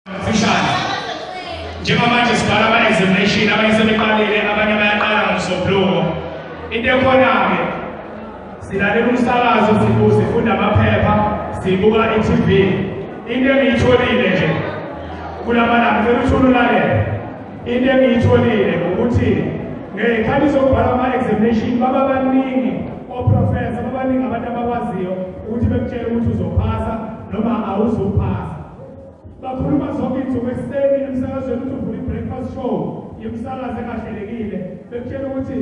Mfishane. Njengamanje sibhala ama-examination, abanye sebeqalile, abanye bayaqala ngoMsombuluko. Into ekhona-ke, silalela umsakazo, sifunda amaphepha, sibuka i-TV. Into engiyitholile nje kulamalanga, ngicela uthule ulalele. Into engiyitholile ukuthi ngey'khathi zokubhala ama-examination baba baningi oprofesa, babaningi abantu abakwaziyo ukuthi bekutshele ukuthi uzophasa noma awuzuphasa. Bakhuluma zonke iy'nsuku ekuseni emsakazweni, ukuthi uvula i-breakfast show yomsakazo engahlelekile, bekutshela ukuthi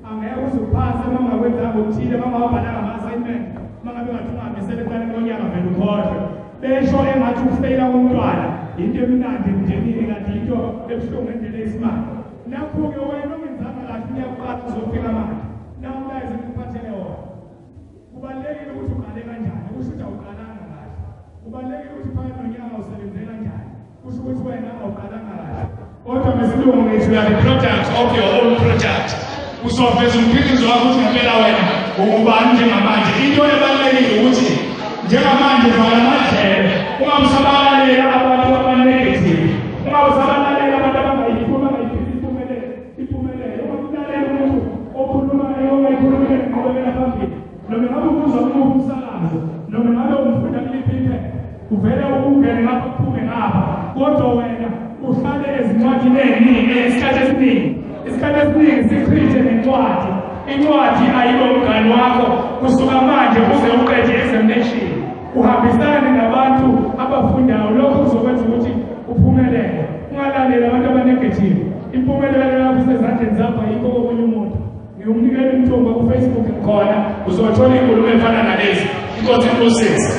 angeke uze uphase uma ungakwenzanga okuthile, uma ungawabhalanga ama-assignment, uma ngabe ngathi ungahambisela ekuqaleni konyaka vele ukhohlwe. Besho engathi ukufeyila komntwana into emnandi emndenini, kanti into ebuhlungu ngendlela eyisimanga. Nakhu-ke wena ongenzanga kahle unyaka uqala uzofika manje, nawu umlayezo engikuphathele wona. Kubalulekile ukuthi uqale kanjani, kusho ukuthi awuqalanga kahle. Kubalulekile ukuthi phakathi nonyaka usebenze kanjani, kusho ukuthi wena awuqalanga kahle. Kodwa ngesilungu ngithi you are the product of your own product. Uzoveza umkhiqizo wakho ukuthi ngempela wena ungubani njengamanje. Into ebalulekile ukuthi njengamanje vala amadlebe, ungabusabalalela abantu aba-negative, ungabusabalalela abantu abangayifuni, bangayifisi impumelelo, impumelelo. Ungamlalela umuntu okhuluma ongayikhulumile ngenqubekela phambili. Noma ngabe uzwa kumuphi umsakazo, noma ngabe umfunda kuliphi iphepha, uvele ungene ngapha kuphume ngapha, kodwa wena uhlale ezincwadini ey'ningi isikhathi esiningi. Isikhathi esiningi sichithe nencwadi. Incwadi ayibe umngani wakho kusuka manje uze uqede examination. Uhambisane nabantu abafundayo, lokho kuzokwenza ukuthi uphumelele. Ungalaleli abantu aba-negative. Impumelelo yakho isezandleni zakho, ayikho komunye umuntu. Ngiwumnikela umthombo ku-Facebook ngikhona, uzothola iy'nkulumo ey'fana nalezi. Inkosi ikubusise.